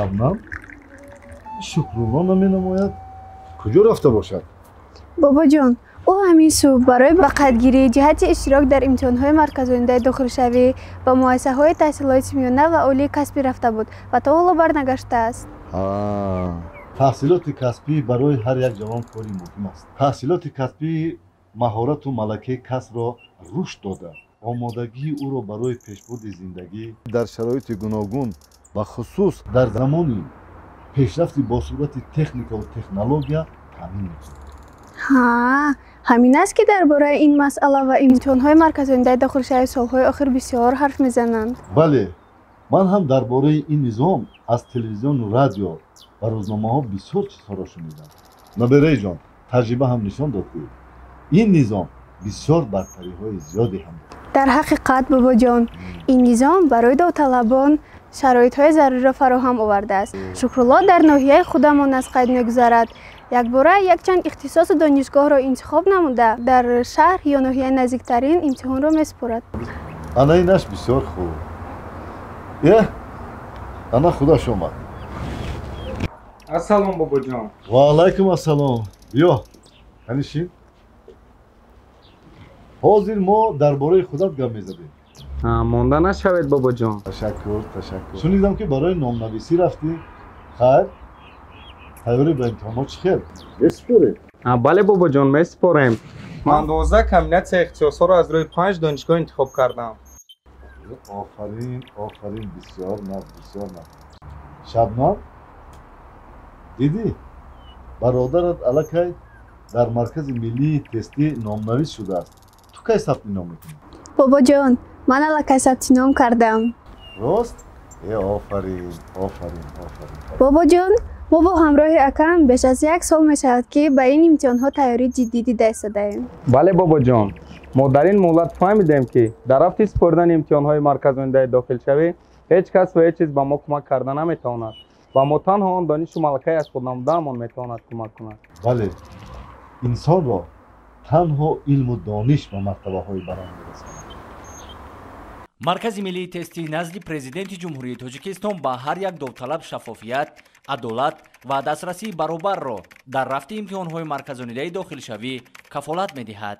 Шабнам, Шукрулло наменамояд, куҷо рафта бошад? Бобоҷон, ӯ ҳамин субҳ барои ба қайдгирӣ ҷиҳати иштирок дар имтиҳонҳои марказонидаи дохилшавӣ ба муассисаҳои таҳсилоти миёна ва олии касбӣ рафта буд ва то ҳоло барнагаштааст. Таҳсилоти касбӣ барои ҳар як ҷавон кори муҳим аст. Таҳсилоти касбӣ маҳорату малакаи касро рушд дода, омодагии ӯро барои пешбурди зиндагӣ дар шароити гуногун, ба хусус дар замони пешрафти босуръати техникаву технология таъмин мекунад. Ҳа, ҳамин аст, ки дар бораи ин масъала ва имтиҳонҳои марказонидаи дохилшавӣ солҳои охир бисёр ҳарф мезананд. Бале, ман ҳам дар бораи ин низом аз телевизиону радио ва рӯзномаҳо бисёр чизҳоро шунидам. Набераиҷон, таҷриба ҳам нишон дод, ки ин низом бисёр бартариҳои зиёде ҳам дорад. Дар ҳақиқат, бобоҷон, ин низом барои довталабон шароитҳои заруриро фароҳам овардааст. Шукрулло дар ноҳияи худамон аз қайд мегузарад. Якбора якчанд ихтисосу донишгоҳро интихоб намуда, дар шаҳр ё ноҳияи наздиктарин имтиҳонро месупорад. Ана инаш бисёр хуб. Э, ана худаш омад. Ассалом, бобоҷон. Ва алайкум ассалом. Биё, ҳанишин. Ҳозир мо дар бораи худат гап мезадем. Монда нашавед, бобоҷон. Ташаккур, ташаккур. Шунидам, ки барои номнависӣ рафтӣ. Хайр, тайёрӣ ба имтиҳонҳо чӣ хел, месупоред? Бале, бобоҷон, месупорем. Ман 12 комбинатсия ихтисосҳоро аз рӯи панҷ донишгоҳ интихоб кардам. Офарин, офарин, бисёр нағз, бисёр нағз. Шабнам, дидӣ, бародарат аллакай дар Маркази миллии тестӣ номнавис шудааст. Ту кай сабти ном мекунӣ? Бобоҷон, ман аллакай сабти ном кардам. Рост? Э, офарин, офарин, офарин. Бобоҷон, мо бо ҳамроҳи акам беш аз як сол мешавад, ки ба ин имтиҳонҳо тайёрӣ ҷиддӣ дида истодаем. Бале, бобоҷон, мо дар ин муҳлат фаҳмидем, ки дар рафти супоридани имтиҳонҳои марказонидаи дохилшавӣ ҳеҷ кас ва ҳеҷ чиз ба мо кӯмак карда наметавонад ва мо танҳо он донишу малакаи аз худ намудаамон метавонад кӯмак кунад. Бале, инсонро танҳо илму дониш ба мартабаҳои баланд мерасонад. Маркази миллии тестӣ назди Президенти Ҷумҳурии Тоҷикистон ба ҳар як довталаб шаффофият, адолат ва дастрасии баробарро дар рафти имтиҳонҳои марказонидаи дохилшавӣ кафолат медиҳад.